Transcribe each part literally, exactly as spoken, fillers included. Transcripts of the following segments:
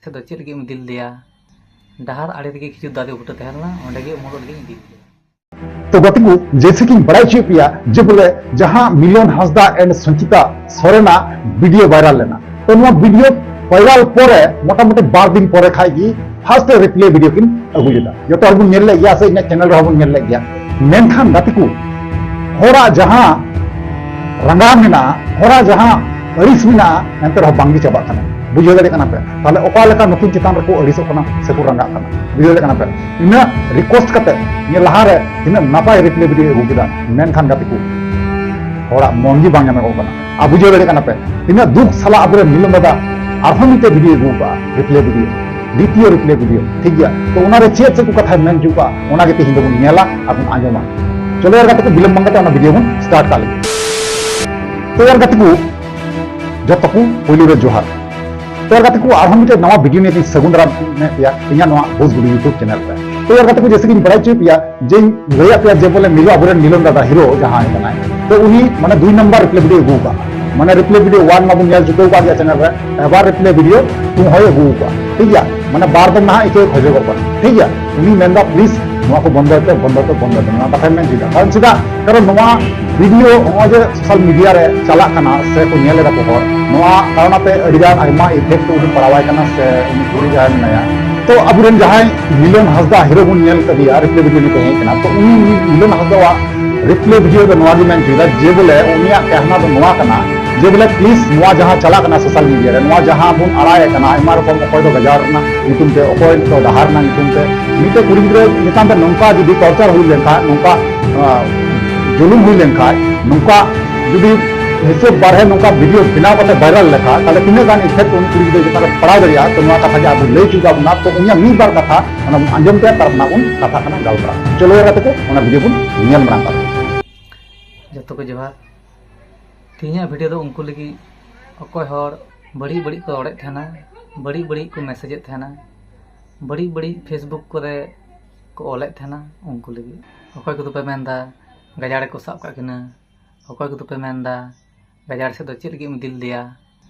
ᱥᱮᱫ ᱫᱚ ᱪᱮᱫ ᱞᱟᱹᱜᱤᱫ ᱮᱢ ᱤᱫᱤ ᱞᱮᱫᱮᱭᱟ? ᱰᱟᱦᱟᱨ ᱟᱲᱮ ᱨᱮᱜᱮ ᱠᱷᱤᱡᱩᱨ ᱫᱟᱨᱮ ᱵᱩᱴᱟᱹ ᱛᱟᱦᱮᱸ ᱞᱮᱱᱟ, ᱚᱸᱰᱮ ᱜᱮ ᱩᱢᱩᱞᱚᱜ ᱞᱟᱹᱜᱤᱫ ᱤᱧ ᱤᱫᱤ ᱞᱮᱫᱮᱭᱟ᱾ ᱛᱚ ᱜᱟᱛᱮ ᱠᱚ, ᱡᱮᱭᱥᱮ ᱠᱤᱧ ᱵᱟᱲᱟᱭ ᱦᱚᱪᱚᱭᱮᱫ ᱯᱮᱭᱟ ᱡᱮ ᱵᱚᱞᱮ ᱡᱟᱦᱟᱸ ᱢᱤᱞᱚᱱ ᱦᱟᱸᱥᱫᱟ and ᱥᱚᱧᱪᱤᱛᱟ ᱥᱚᱨᱮᱱᱟᱜ ᱵᱷᱤᱰᱤᱭᱳ ᱵᱷᱟᱭᱨᱟᱞ ᱞᱮᱱᱟ, ᱛᱚ ᱱᱚᱣᱟ ᱵᱷᱤᱰᱤᱭᱳ ᱵᱷᱟᱭᱨᱟᱞ ᱯᱚᱨᱮ ᱢᱚᱴᱟᱢᱩᱴᱤ ᱵᱟᱨ ᱫᱤᱱ ᱯᱚᱨᱮ ᱠᱷᱟᱡ ᱜᱮ ᱯᱷᱟᱨᱥᱴ ᱨᱤᱯᱞᱮ ᱵᱷᱤᱰᱤᱭᱳ ᱠᱤᱱ ᱟᱹᱜᱩ ᱞᱮᱫᱟ᱾ ᱡᱚᱛᱚ ᱦᱚᱲ ᱵᱚᱱ ᱧᱮᱞ ᱞᱮᱫ ᱜᱮᱭᱟ ᱥᱮ ᱤᱧᱟᱹᱜ ᱪᱮᱱᱮᱞ ᱨᱮᱦᱚᱸ ᱵᱚᱱ ᱧᱮᱞ ᱞᱮᱫ ᱜᱮᱭᱟ᱾ ᱢᱮᱱᱠᱷᱟᱱ ᱜᱟᱛᱮ ᱠᱚ, ᱦᱚᱲᱟᱜ ᱡᱟᱦᱟᱸ ᱨᱟᱸᱜᱟᱣ ᱢᱮᱱᱟᱜᱼᱟ, ᱦᱚᱲᱟᱜ ᱡᱟᱦᱟᱸ ᱟᱹᱲᱤᱥ ᱢᱮᱱᱟᱜᱼᱟ, ᱮᱱᱛᱮ ᱨᱮᱦᱚᱸ ᱵᱟᱝᱜᱮ ᱪᱟᱵᱟᱜ ᱠᱟᱱᱟ᱾ ᱵᱩᱡᱷᱟᱹᱣ ᱫᱟᱲᱮᱭᱟᱜ ᱠᱟᱱᱟ ᱯᱮ? ᱛᱟᱦᱞᱮ ᱚᱠᱟ ᱞᱮᱠᱟ ᱱᱩᱠᱤᱱ ᱪᱮᱛᱟᱱ ᱨᱮᱠᱚ ᱟᱹᱲᱤᱥᱚᱜ ᱠᱟᱱᱟ ᱥᱮᱠᱚ ᱨᱟᱸᱜᱟᱜ ᱠᱟᱱᱟ? ᱵᱩᱡᱷᱟᱹᱣ ᱫᱟᱲᱮᱭᱟᱜ ᱠᱟᱱᱟ ᱯᱮ? ᱤᱱᱟᱹᱜ ᱨᱤᱠᱣᱮᱥᱴ ᱠᱟᱛᱮ ᱱᱤᱭᱟᱹ ᱞᱟᱦᱟᱨᱮ ᱛᱤᱱᱟᱹᱜ ᱱᱟᱯᱟᱭ ᱨᱤᱯᱞᱮ ᱵᱷᱤᱰᱤᱭᱳ ᱟᱹᱜᱩ ᱠᱮᱫᱟ, ᱢᱮᱱᱠᱷᱟᱱ ᱜᱟᱛᱮ ᱠᱚ, ᱦᱚᱲᱟᱜ ᱢᱚᱱ ᱜᱮ ᱵᱟᱝ ᱧᱟᱢᱚᱜᱚᱜ ᱠᱟᱱᱟ᱾ ᱟᱨ ᱵᱩᱡᱷᱟᱹᱣ ᱫᱟᱲᱮᱭᱟᱜ ᱠᱟᱱᱟ ᱯᱮ ᱛᱤᱱᱟᱹᱜ ᱫᱩᱠ ᱥᱟᱞᱟᱜ ᱟᱵᱚᱨᱮᱱ ᱢᱤᱞᱚᱱ ᱫᱟᱫᱟ ᱟᱨᱦᱚᱸ ᱢᱤᱫᱴᱮᱡ ᱵᱷᱤᱰᱤᱭᱳ ᱟᱹᱜᱩ ᱠᱟᱜᱼᱟ, ᱨᱤᱯᱞᱮ ᱵᱷᱤᱰᱤᱭᱳ, ᱫᱤᱛᱤᱭᱚ ᱨᱤᱯᱞᱮ ᱵᱷᱤᱰᱤᱭᱳ, ᱴᱷᱤᱠ ᱜᱮᱭᱟ? ᱛᱚ ᱚᱱᱟᱨᱮ ᱪᱮᱫ ᱪᱮᱫ ᱠᱚ ᱠᱟᱛᱷᱟᱭ ᱢᱮᱱ ᱦᱚᱪᱚ ᱠᱟᱜᱼᱟ, ᱚᱱᱟ ᱜᱮ ᱛᱮᱦᱮᱧ ᱫᱚᱵᱚᱱ ᱧᱮᱞᱟ ᱟᱨ ᱵᱚᱱ ᱟᱸᱡᱚᱢᱟ᱾ ᱪᱚᱞᱚ ᱭᱟᱨ ᱜᱟᱛᱮ ᱠᱚ, ᱵᱤᱞᱚᱢ ᱵᱟᱝ ᱠᱟᱛᱮ ᱚᱱᱟ ᱵᱷᱤᱰᱤᱭᱳ ᱵᱚᱱ ᱥᱴᱟᱨᱴ ᱠᱟᱜ ᱞᱮᱜᱮ᱾ ᱛᱚ ᱭᱟᱨ ᱜᱟᱛᱮ ᱠᱚ, ᱡᱚᱛᱚ ᱠᱚ ᱯᱳᱭᱞᱳ ᱨᱮ ᱡᱚᱦᱟᱨ᱾ ᱛᱚ ᱭᱟᱨ ᱜᱟᱛᱮ ᱠᱚ, ᱟᱨᱦᱚᱸ ᱢᱤᱫᱴᱮᱡ ᱱᱟᱣᱟ ᱵᱷᱤᱰᱤᱭᱳ ᱱᱤᱭᱮ ᱛᱤᱧ ᱥᱟᱹᱜᱩᱱ ᱫᱟᱨᱟᱢ ᱢᱮ ᱯᱮᱭᱟ ᱤᱧᱟᱹᱜ ᱱᱚᱣᱟ ᱵᱷᱳᱡᱽᱯᱩᱨᱤ YouTube ᱪᱮᱱᱮᱞ ᱨᱮ᱾ ᱛᱚ ᱭᱟᱨ ᱜᱟᱛᱮ ᱠᱚ, ᱡᱮᱭᱥᱮ ᱠᱤᱧ ᱵᱟᱲᱟᱭ ᱦᱚᱪᱚᱭᱮᱫ ᱯᱮᱭᱟ ᱡᱮᱧ ᱞᱟᱹᱭᱟᱫ ᱯᱮᱭᱟ ᱡᱮ ᱵᱚᱞᱮ ᱢᱤᱞᱚ ᱟᱵᱚᱨᱮᱱ ᱢᱤᱞᱚᱱ ᱫᱟᱫᱟ ᱦᱤᱨᱳ ᱡᱟᱦᱟᱸᱭ ᱠᱟᱱᱟᱭ, ᱛᱚ ᱩᱱᱤ ᱢᱟᱱᱮ ᱫᱩᱭ ᱱᱟᱢᱵᱟᱨ ᱨᱤᱯᱞᱮ ᱵᱷᱤᱰᱤᱭᱳ ᱟᱹᱜᱩ ᱟᱠᱟᱫ, ᱢᱟᱱᱮ ᱨᱤᱯᱞᱮ ᱵᱷᱤᱰᱤᱭᱳ ᱚᱣᱟᱱ ᱢᱟᱵᱚᱱ ᱧᱮᱞ ᱪᱩᱠᱟᱹᱣ ᱟᱠᱟᱫ ᱜᱮᱭᱟ ᱪᱮᱱᱮᱞ ᱨᱮ, ᱮᱵᱟᱨ ᱨᱤᱯᱞᱮ ᱵᱷᱤᱰᱤᱭᱳ ᱴᱩ ᱦᱚᱸᱭ ᱟᱹᱜᱩ ᱟᱠᱟᱫ, ᱴᱷᱤᱠ ᱜᱮᱭᱟ? ᱢᱟᱱᱮ ᱵᱟᱨ ᱫᱚᱢ ᱱᱟᱦᱟᱜ ᱤᱠᱟᱹ ᱠᱷᱚᱡᱚᱜᱚᱜ ᱠᱟᱱᱟ, ᱴᱷᱤᱠ ᱜᱮᱭᱟ? ᱩᱱᱤ ᱢᱮᱱᱫᱟ ᱯᱞᱤᱡ ᱱᱚᱣᱟ ᱠᱚ ᱵᱚᱱᱫᱚᱭ ᱯᱮ, ᱵᱚᱱᱫᱚᱭ ᱯᱮ, ᱵᱚᱱᱫᱚᱭ ᱯᱮ, ᱱᱚᱣᱟ ᱠᱟᱛᱷᱟᱧ ᱢᱮᱱ ᱦᱚᱪᱚᱭᱮᱫᱟ᱾ ᱠᱟᱨᱚᱱ ᱪᱮᱫᱟᱜ? ᱠᱟᱨᱚᱱ ᱱᱚᱣᱟ ᱵᱷᱤᱰᱤᱭᱳ ᱱᱚᱜᱼᱚᱭ ᱡᱮ ᱥᱳᱥᱟᱞ ᱢᱤᱰᱤᱭᱟ ᱨᱮ ᱪᱟᱞᱟᱜ ᱠᱟᱱᱟ ᱥᱮ ᱠᱚ ᱧᱮᱞ ᱮᱫᱟ ᱠᱚ ᱦᱚᱲ, ᱱᱚᱣᱟ ᱠᱟᱨᱚᱱ ᱟᱛᱮ ᱟᱹᱰᱤᱜᱟᱱ ᱟᱭᱢᱟ ᱤᱯᱷᱮᱠᱴ ᱩᱱᱤ ᱯᱟᱲᱟᱣᱟᱭ ᱠᱟᱱᱟ ᱥᱮ ᱩᱱᱤ ᱠᱩᱲᱤ ᱡᱟᱦᱟᱸᱭ ᱢᱮᱱᱟᱭᱟ᱾ ᱛᱚ ᱟᱵᱚᱨᱮᱱ ᱡᱟᱦᱟᱸᱭ ᱢᱤᱞᱚᱱ ᱦᱟᱸᱥᱫᱟ ᱦᱤᱨᱳ ᱵᱚᱱ ᱧᱮᱞ ᱠᱟᱫᱮᱭᱟ, ᱨᱤᱯᱞᱮ ᱵᱷᱤᱰᱤᱭᱳ ᱱᱤᱛᱚᱜ ᱦᱮᱡ ᱠᱟᱱᱟ, ᱛᱚ ᱩᱱᱤ ᱢᱤᱞᱚᱱ ᱦᱟᱸᱥᱫᱟᱣᱟᱜ ᱨᱤᱯᱞᱮ ᱵᱷᱤᱰᱤᱭᱳ ᱫᱚ ᱱᱚᱣᱟ ᱜᱮ ᱢᱮᱱ ᱦᱚᱪᱚᱭᱮᱫᱟ ᱡᱮ ᱵᱚᱞᱮ ᱩᱱᱤᱭᱟᱜ ᱠᱮᱦᱱᱟ ᱫᱚ ᱱᱚᱣᱟ ᱠᱟᱱᱟ ᱡᱮ ᱵᱚᱞᱮ ᱯᱞᱤᱡ ᱱᱚᱣᱟ ᱡᱟᱦᱟᱸ ᱪᱟᱞᱟᱜ ᱠᱟᱱᱟ ᱥᱳᱥᱟᱞ ᱢᱤᱰᱤᱭᱟ ᱨᱮ, ᱱᱚᱣᱟ ᱡᱟᱦᱟᱸ ᱵᱚᱱ ᱟᱲᱟᱜ ᱮᱫ ᱠᱟᱱᱟ ᱟᱭᱢᱟ ᱨᱚᱠᱚᱢ, ᱚᱠᱚᱭ ᱫᱚ ᱜᱟᱡᱟᱲ ᱨᱮᱱᱟᱜ ᱧᱩᱛᱩᱢ ᱛᱮ, ᱚᱠᱚᱭ ᱫᱚ ᱰᱟᱦᱟᱨ ᱨᱮᱱᱟᱜ ᱧᱩᱛᱩᱢ ᱛᱮ, ᱢᱤᱫᱴᱮᱡ ᱠᱩᱲᱤ ᱜᱤᱫᱽᱨᱟᱹ ᱪᱮᱛᱟᱱ ᱨᱮ ᱱᱚᱝᱠᱟ ᱡᱩᱫᱤ ᱴᱚᱨᱪᱟᱨ ᱦᱩᱭ ᱞᱮᱱᱠᱷᱟᱱ, ᱱᱚᱝᱠᱟ ᱟᱸ, ᱡᱩᱞᱩᱢ ᱦᱩᱭ ᱞᱮᱱᱠᱷᱟᱱ, ᱱᱚᱝᱠᱟ ᱡᱩᱫᱤ ᱦᱤᱥᱟᱹᱵ ᱵᱟᱨᱦᱮ ᱱᱚᱝᱠᱟ ᱵᱷᱤᱰᱤᱭᱳ ᱵᱮᱱᱟᱣ ᱠᱟᱛᱮ ᱵᱷᱟᱭᱨᱟᱞ ᱞᱮᱠᱷᱟᱱ, ᱛᱟᱦᱞᱮ ᱛᱤᱱᱟᱹᱜ ᱜᱟᱱ ᱤᱯᱷᱮᱠᱴ ᱩᱱᱤ ᱠᱩᱲᱤ ᱜᱤᱫᱽᱨᱟᱹ ᱪᱮᱛᱟᱱ ᱨᱮ ᱯᱟᱲᱟᱣ ᱫᱟᱲᱮᱭᱟᱜᱼᱟ, ᱛᱚ ᱱᱚᱣᱟ ᱠᱟᱛᱷᱟ ᱜᱮ ᱟᱵᱚ ᱞᱟᱹᱭ ᱦᱚᱪᱚ ᱠᱟᱜ ᱵᱚᱱᱟ᱾ ᱛᱚ ᱩᱱᱤᱭᱟᱜ ᱢᱤᱫ ᱵᱟᱨ ᱠᱟᱛᱷᱟ ᱚᱱᱟ ᱵᱚᱱ ᱟᱸᱡᱚᱢ ᱛᱟᱭᱟ, ᱛᱟᱨᱯᱚᱨ ᱱᱟᱜ ᱵᱚᱱ ᱠᱟᱛᱷᱟ ᱠᱟᱱᱟ ᱜᱟᱞᱢᱟᱨᱟᱣ᱾ ᱪᱚᱞᱚ ᱭᱟᱨ ᱜᱟᱛᱮ ᱠᱚ, ᱚᱱᱟ ᱵᱷᱤᱰᱤᱭᱳ ᱵᱚᱱ ᱧᱮᱞ ᱢᱟᱲᱟᱝ ᱠᱟᱜ ᱞᱮᱜᱮ᱾ ᱡᱚᱛᱚ ᱠᱚ ᱡᱚᱦᱟᱨ᱾ ᱛᱮᱦᱮᱧᱟᱜ ᱵᱷᱤᱰᱤᱭᱳ ᱫᱚ ᱩᱱᱠᱩ ᱞᱟᱹᱜᱤᱫ, ᱚᱠᱚᱭ ᱦᱚᱲ ᱵᱟᱹᱲᱤᱡ ᱵᱟᱹᱲᱤᱡ ᱠᱚ ᱨᱚᱲᱮᱫ ᱛᱟᱦᱮᱱᱟ, ᱵᱟᱹᱲᱤᱡ ᱵᱟᱹᱲᱤᱡ ᱠᱚ ᱢᱮᱥᱮᱡᱮᱫ ᱛᱟᱦᱮᱱᱟ, ᱵᱟᱹᱲᱤᱡ ᱵᱟᱹᱲᱤᱡ ᱯᱷᱮᱥᱵᱩᱠ ᱠᱚᱨᱮ ᱠᱚ ᱚᱞᱮᱫ ᱛᱟᱦᱮᱱᱟ, ᱩᱱᱠᱩ ᱞᱟᱹᱜᱤᱫ᱾ ᱚᱠᱚᱭ ᱠᱚᱫᱚ ᱯᱮ ᱢᱮᱱᱫᱟ ᱜᱟᱡᱟᱲ ᱨᱮᱠᱚ ᱥᱟᱵ ᱠᱟᱜ ᱠᱤᱱᱟ, ᱚᱠᱚᱭ ᱠᱚᱫᱚ ᱯᱮ ᱢᱮᱱᱫᱟ ᱜᱟᱡᱟᱲ ᱥᱮᱫ ᱫᱚ ᱪᱮᱫ ᱞᱟᱹᱜᱤᱫ ᱮᱢ ᱤᱫᱤ ᱞᱮᱫᱮᱭᱟ?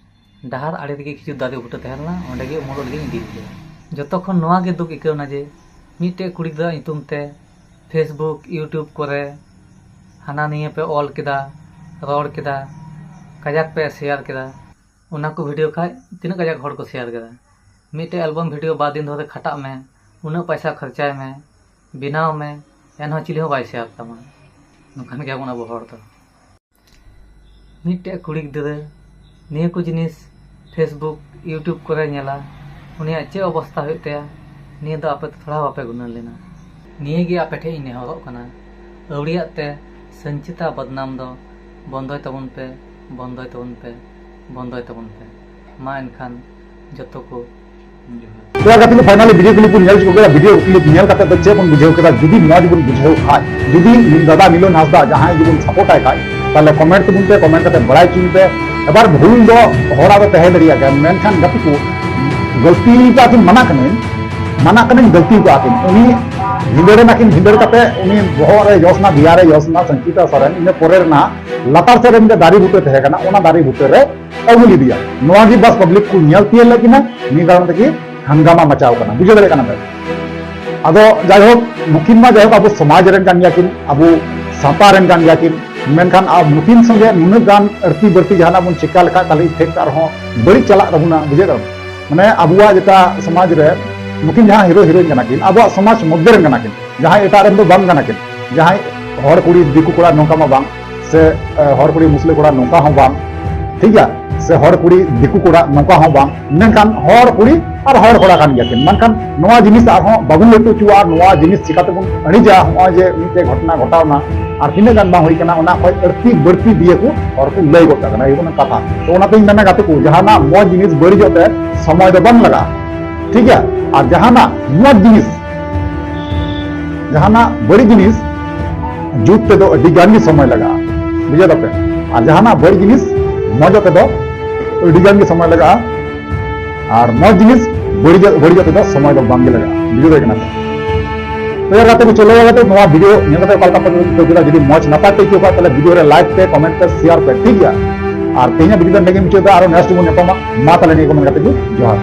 ᱰᱟᱦᱟᱨ ᱟᱲᱮ ᱨᱮᱜᱮ ᱠᱤᱪᱷᱩ ᱫᱟᱨᱮ ᱵᱩᱴᱟᱹ ᱛᱟᱦᱮᱸ ᱞᱮᱱᱟ, ᱚᱸᱰᱮ ᱜᱮ ᱩᱢᱩᱞᱚᱜ ᱞᱟᱹᱜᱤᱫ ᱤᱧ ᱤᱫᱤ ᱞᱮᱫᱮᱭᱟ᱾ ᱡᱚᱛᱚ ᱠᱷᱚᱱ ᱱᱚᱣᱟ ᱜᱮ ᱫᱩᱠ ᱟᱹᱭᱠᱟᱹᱣ ᱮᱱᱟ ᱡᱮ ᱢᱤᱫᱴᱮᱡ ᱠᱩᱲᱤ ᱜᱤᱫᱽᱨᱟᱹ ᱧᱩᱛᱩᱢ ᱛᱮ Facebook, YouTube ᱠᱚᱨᱮ ᱦᱟᱱᱟ ᱱᱤᱭᱟᱹ ᱯᱮ ᱚᱞ ᱠᱮᱫᱟ, ᱨᱚᱲ ᱠᱮᱫᱟ, ᱠᱟᱡᱟᱠ ᱯᱮ ᱥᱮᱭᱟᱨ ᱠᱮᱫᱟ᱾ ᱚᱱᱟ ᱠᱚ ᱵᱷᱤᱰᱤᱭᱳ ᱠᱷᱟᱡ ᱛᱤᱱᱟᱹᱜ ᱠᱟᱡᱟᱠ ᱦᱚᱲ ᱠᱚ ᱥᱮᱭᱟᱨ ᱠᱮᱫᱟ᱾ ᱢᱤᱫᱴᱮᱡ ᱮᱞᱵᱟᱢ ᱵᱷᱤᱰᱤᱭᱳ ᱵᱟᱨ ᱫᱤᱱ ᱫᱷᱚᱨᱮ ᱠᱷᱟᱴᱟᱜ ᱢᱮ, ᱩᱱᱟᱹᱜ ᱯᱚᱭᱥᱟ ᱠᱷᱚᱨᱪᱟᱭ ᱢᱮ, ᱵᱮᱱᱟᱣ ᱢᱮ, ᱮᱱᱦᱚᱸ ᱪᱤᱞᱤ ᱦᱚᱸ ᱵᱟᱭ ᱥᱮᱭᱟᱨ ᱛᱟᱢᱟ᱾ ᱱᱚᱝᱠᱟᱱ ᱜᱮᱭᱟᱵᱚᱱ ᱟᱵᱚ ᱦᱚᱲ ᱫᱚ᱾ ᱢᱤᱫᱴᱮᱡ ᱠᱩᱲᱤ ᱜᱤᱫᱽᱨᱟᱹ ᱱᱤᱭᱟᱹ ᱠᱚ ᱡᱤᱱᱤᱥ Facebook, YouTube ᱠᱚᱨᱮ ᱧᱮᱞᱟ, ᱩᱱᱤᱭᱟᱜ ᱪᱮᱫ ᱚᱵᱚᱥᱛᱟ ᱦᱩᱭᱩᱜ ᱛᱟᱭᱟ, ᱱᱤᱭᱟᱹ ᱫᱚ ᱟᱯᱮ ᱛᱷᱚᱲᱟ ᱦᱚᱸ ᱵᱟᱯᱮ ᱜᱩᱱᱟᱹᱱ ᱞᱮᱱᱟ᱾ ᱱᱤᱭᱟᱹ ᱜᱮ ᱟᱯᱮ ᱴᱷᱮᱡ ᱤᱧ ᱱᱮᱦᱚᱨᱚᱜ ᱠᱟᱱᱟ, ᱟᱹᱣᱲᱤᱭᱟᱜ ᱛᱮ ᱥᱚᱧᱪᱤᱛᱟ ᱵᱚᱫᱱᱟᱢ ᱫᱚ ᱵᱚᱱᱫᱚᱭ ᱛᱟᱵᱚᱱ ᱯᱮ, ᱵᱚᱱᱫᱚᱭ ᱛᱟᱵᱚᱱ ᱯᱮ, ᱵᱚᱱᱫᱚᱭ ᱛᱟᱵᱚᱱ ᱯᱮ᱾ ᱢᱟ ᱮᱱᱠᱷᱟᱱ ᱡᱚᱛᱚ ᱠᱚ ᱡᱚᱦᱟᱨ᱾ ᱛᱚ ᱜᱟᱛᱮ ᱠᱚ, finally video clip ᱵᱚᱱ ᱧᱮᱞ ᱪᱩᱠᱟᱹ ᱠᱮᱫᱟ᱾ Video clip ᱧᱮᱞ ᱠᱟᱛᱮ ᱫᱚ ᱪᱮᱫ ᱵᱚᱱ ᱵᱩᱡᱷᱟᱹᱣ ᱠᱮᱫᱟ? ᱡᱩᱫᱤ ᱢᱚᱡᱽ ᱵᱚᱱ ᱵᱩᱡᱷᱟᱹᱣ ᱠᱷᱟᱡ, ᱡᱩᱫᱤ ᱫᱟᱫᱟ ᱢᱤᱞᱚᱱ ᱦᱟᱸᱥᱫᱟ ᱡᱟᱦᱟᱸᱭ ᱜᱮᱵᱚᱱ support ᱟᱭ ᱠᱷᱟᱡ, ᱛᱟᱦᱞᱮ comment ᱛᱟᱵᱚᱱ ᱯᱮ, comment ᱠᱟᱛᱮ ᱵᱟᱲᱟᱭ ᱦᱚᱪᱚᱭ ᱯᱮ᱾ ᱮᱵᱟᱨ ᱵᱷᱩᱞ ᱫᱚ ᱦᱚᱲᱟᱜ ᱫᱚ ᱛᱟᱦᱮᱸ ᱫᱟᱲᱮᱭᱟᱜ ᱜᱮᱭᱟ, ᱢᱮᱱᱠᱷᱟᱱ ᱜᱟᱛᱮ ᱠᱚ, ᱜᱟᱹᱞᱛᱤ ᱠᱟᱜ ᱠᱤᱱ, ᱢᱟᱱᱟ ᱠᱟᱹᱱᱟᱹᱧ, ᱢᱟᱱᱟ ᱠᱟᱹᱱᱟᱹᱧ, ᱜᱟᱹᱞᱛᱤ ᱠᱟᱜ ᱠᱤᱱ᱾ ᱩᱱᱤ ᱵᱷᱤᱸᱫᱟᱹᱲ ᱮᱱᱟ ᱠᱤᱱ, ᱵᱷᱤᱸᱫᱟᱹᱲ ᱠᱟᱛᱮ ᱩᱱᱤ ᱵᱚᱦᱚᱜ ᱨᱮ ᱡᱚᱥ ᱮᱱᱟ, ᱫᱮᱭᱟ ᱨᱮ ᱡᱚᱥ ᱮᱱᱟ ᱥᱚᱧᱪᱤᱛᱟ ᱥᱚᱨᱮᱱ, ᱤᱱᱟᱹ ᱯᱚᱨᱮ ᱨᱮᱱᱟᱜ ᱞᱟᱛᱟᱨ ᱥᱮᱫ ᱨᱮ ᱢᱤᱫᱴᱮᱱ ᱫᱟᱨᱮ ᱵᱩᱴᱟᱹ ᱛᱟᱦᱮᱸ ᱠᱟᱱᱟ, ᱚᱱᱟ ᱫᱟᱨᱮ ᱵᱩᱴᱟᱹ ᱨᱮ ᱟᱹᱜᱩ ᱞᱮᱫᱮᱭᱟ᱾ ᱱᱚᱣᱟ ᱜᱮ ᱵᱟᱥ ᱯᱟᱵᱽᱞᱤᱠ ᱠᱚ ᱧᱮᱞ ᱛᱤᱭᱟᱹᱜ ᱞᱮᱫ ᱠᱤᱱᱟ, ᱱᱤᱭᱟᱹ ᱠᱟᱨᱚᱱ ᱛᱮᱜᱮ ᱦᱟᱝᱜᱟᱢᱟ ᱢᱟᱪᱟᱣ ᱠᱟᱱᱟ᱾ ᱵᱩᱡᱷᱟᱹᱣ ᱫᱟᱲᱮᱭᱟᱜ ᱠᱟᱱᱟ ᱯᱮ? ᱟᱫᱚ ᱡᱟᱭᱦᱳᱠ, ᱱᱩᱠᱤᱱ ᱢᱟ ᱡᱟᱭᱦᱳᱠ ᱟᱵᱚ ᱥᱚᱢᱟᱡᱽ ᱨᱮᱱ ᱠᱟᱱ ᱜᱮᱭᱟ ᱠᱤᱱ, ᱟᱵᱚ ᱥᱟᱶᱛᱟ ᱨᱮᱱ ᱠᱟᱱ ᱜᱮᱭᱟ ᱠᱤᱱ, ᱢᱮᱱᱠᱷᱟᱱ ᱟᱵ-, ᱱᱩᱠᱤᱱ ᱥᱚᱸᱜᱮ ᱱᱩᱱᱟᱹᱜ ᱜᱟᱱ ᱟᱹᱲᱛᱤ ᱵᱟᱹᱲᱛᱤ ᱡᱟᱦᱟᱱᱟᱜ ᱵᱚᱱ ᱪᱤᱠᱟ ᱞᱮᱠᱷᱟᱡ, ᱛᱟᱦᱞᱮ effect ᱟᱨᱦᱚᱸ ᱵᱟᱹᱲᱤᱡ ᱪᱟᱞᱟᱜ ᱛᱟᱵᱚᱱᱟ᱾ ᱵᱩᱡᱷᱟᱹᱣ ᱫᱟᱲᱮᱭᱟᱜ ᱠᱟᱱᱟ? ᱢᱟᱱᱮ ᱟᱵᱚᱣᱟᱜ ᱡᱮᱴᱟ ᱥᱚᱢᱟᱡᱽ ᱨᱮ ᱱᱩᱠᱤᱱ ᱡᱟᱦᱟᱸ ᱦᱤᱨᱳ ᱦᱤᱨᱳᱭᱤᱱ ᱠᱟᱱᱟ ᱠᱤᱱ, ᱟᱵᱚᱣᱟᱜ ᱥᱚᱢᱟᱡᱽ ᱢᱚᱫᱽᱫᱷᱮ ᱨᱮᱱ ᱠᱟᱱᱟ ᱠᱤᱱ, ᱡᱟᱦᱟᱸᱭ ᱮᱴᱟᱜ ᱨᱮᱱ ᱫᱚ ᱵᱟᱝ ᱠᱟᱱᱟ ᱠᱤᱱ, ᱡᱟᱦᱟᱸᱭ ᱦᱚᱲ ᱠᱩᱲᱤ ᱫᱤᱠᱩ ᱠᱚᱲᱟ ᱱᱚᱝᱠᱟ ᱢᱟ ᱵᱟᱝ, ᱥᱮ, ᱮ, ᱦᱚᱲ ᱠᱩᱲᱤ ᱢᱩᱥᱞᱟᱹ ᱠᱚᱲᱟ ᱱᱚᱝᱠᱟ ᱦᱚᱸ ᱵᱟᱝ, ᱴᱷᱤᱠ ᱜᱮᱭᱟ, ᱥᱮ ᱦᱚᱲ ᱠᱩᱲᱤ ᱫᱤᱠᱩ ᱠᱚᱲᱟ ᱱᱚᱝᱠᱟ ᱦᱚᱸ ᱵᱟᱝ, ᱢᱮᱱᱠᱷᱟᱱ ᱦᱚᱲ ᱠᱩᱲᱤ ᱟᱨ ᱦᱚᱲ ᱠᱚᱲᱟ ᱠᱟᱱ ᱜᱮᱭᱟ ᱠᱤᱱ᱾ ᱢᱮᱱᱠᱷᱟᱱ ᱱᱚᱣᱟ ᱡᱤᱱᱤᱥ ᱟᱨᱦᱚᱸ ᱵᱟᱵᱚᱱ ᱞᱟᱹᱴᱩ ᱦᱚᱪᱚᱣᱟᱜᱼᱟ, ᱱᱚᱣᱟ ᱡᱤᱱᱤᱥ ᱪᱤᱠᱟᱹ ᱛᱮᱵᱚᱱ ᱟᱹᱲᱤᱡᱟ? ᱱᱚᱜᱼᱚᱭ ᱡᱮ ᱢᱤᱫᱴᱮᱡ ᱜᱷᱚᱴᱚᱱᱟ ᱜᱷᱚᱴᱟᱣ ᱮᱱᱟ ᱟᱨ ᱛᱤᱱᱟᱹᱜ ᱜᱟᱱ ᱵᱟᱝ ᱦᱩᱭ ᱠᱟᱱᱟ, ᱚᱱᱟ ᱠᱷᱚᱡ ᱟᱹᱲᱛᱤ ᱵᱟᱹᱲᱛᱤ ᱫᱤᱭᱮ ᱠᱚ ᱦᱚᱲ ᱠᱚ ᱞᱟᱹᱭ ᱜᱚᱫ ᱠᱟᱜ ᱠᱟᱱᱟ, ᱤᱭᱟᱹ ᱠᱟᱱᱟ ᱠᱟᱛᱷᱟ᱾ ᱛᱚ ᱚᱱᱟᱛᱤᱧ ᱢᱮᱱᱟ ᱜᱟᱛᱮ ᱠᱚ, ᱡᱟᱦᱟᱱᱟᱜ ᱢᱚᱡᱽ ᱡᱤᱱᱤᱥ ᱵᱟᱹᱲᱤᱡᱚᱜ ᱛᱮ ᱥᱚᱢᱚᱭ ᱫᱚ ᱵᱟᱝ ᱞᱟᱜᱟᱜᱼᱟ, ᱴᱷᱤᱠ ᱜᱮᱭᱟ? ᱟᱨ ᱡᱟᱦᱟᱱᱟᱜ ᱢᱚᱡᱽ ᱡᱤᱱᱤᱥ, ᱡᱟᱦᱟᱱᱟᱜ ᱵᱟᱹᱲᱤᱡ ᱡᱤᱱᱤᱥ ᱡᱩᱛ ᱛᱮᱫᱚ ᱟᱹᱰᱤ ᱜᱟᱱ ᱜᱮ ᱥᱚᱢᱚᱭ ᱞᱟᱜᱟᱜᱼᱟ, ᱵᱩᱡᱷᱟᱹᱣ ᱫᱟᱯᱮ? ᱟᱨ ᱡᱟᱦᱟᱱᱟᱜ ᱵᱟᱹᱲᱤᱡ ᱡᱤᱱᱤᱥ ᱢᱚᱡᱚᱜ ᱛᱮᱫᱚ ᱟᱹᱰᱤ ᱜᱟᱱ ᱜᱮ ᱥᱚᱢᱚᱭ ᱞᱟᱜᱟᱜᱼᱟ, ᱟᱨ ᱢᱚᱡᱽ ᱡᱤᱱᱤᱥ ᱵᱟᱹᱲᱤᱡᱚᱜ, ᱵᱟᱹᱲᱤᱡᱚᱜ ᱛᱮᱫᱚ ᱥᱚᱢᱚᱭ ᱫᱚ ᱵᱟᱝ ᱜᱮ ᱞᱟᱜᱟᱜᱼᱟ, ᱵᱩᱡᱷᱟᱹᱣ ᱫᱟᱲᱮᱭᱟᱜ ᱠᱟᱱᱟ ᱯᱮ? ᱛᱚ ᱭᱟᱨ ᱜᱟᱛᱮ ᱠᱚ, ᱪᱚᱞᱚ ᱭᱟᱨ ᱜᱟᱛᱮ, ᱱᱚᱣᱟ video ᱧᱮᱞ ᱠᱟᱛᱮ ᱚᱠᱟ ᱞᱮᱠᱟ ᱯᱮ ᱟᱹᱭᱠᱟᱹᱣ ᱠᱮᱫᱟ? ᱡᱩᱫᱤ ᱢᱚᱡᱽ ᱱᱟᱯᱟᱭ ᱯᱮ ᱟᱹᱭᱠᱟᱹᱣ ᱠᱷᱟᱡ, ᱛᱟᱦᱞᱮ video ᱨᱮ like ᱯᱮ, comment ᱯᱮ, share ᱯᱮ, ᱴᱷᱤᱠ ᱜᱮᱭᱟ? ᱟᱨ ᱛᱮᱦᱮᱧᱟᱜ ᱵᱷᱤᱰᱤᱭᱳ ᱫᱚ ᱱᱚᱰᱮ ᱜᱮ ᱢᱩᱪᱟᱹᱫ ᱫᱟ᱾ ᱟᱨᱚ next ᱵᱚᱱ ᱧᱟᱯᱟᱢᱟ᱾ ᱢᱟ ᱛᱟᱦᱞᱮ ᱱᱤᱭᱟᱹ ᱠᱚ ᱢᱮᱱ ᱠᱟᱛᱮ ᱜᱮ ᱡᱚᱦᱟᱨ᱾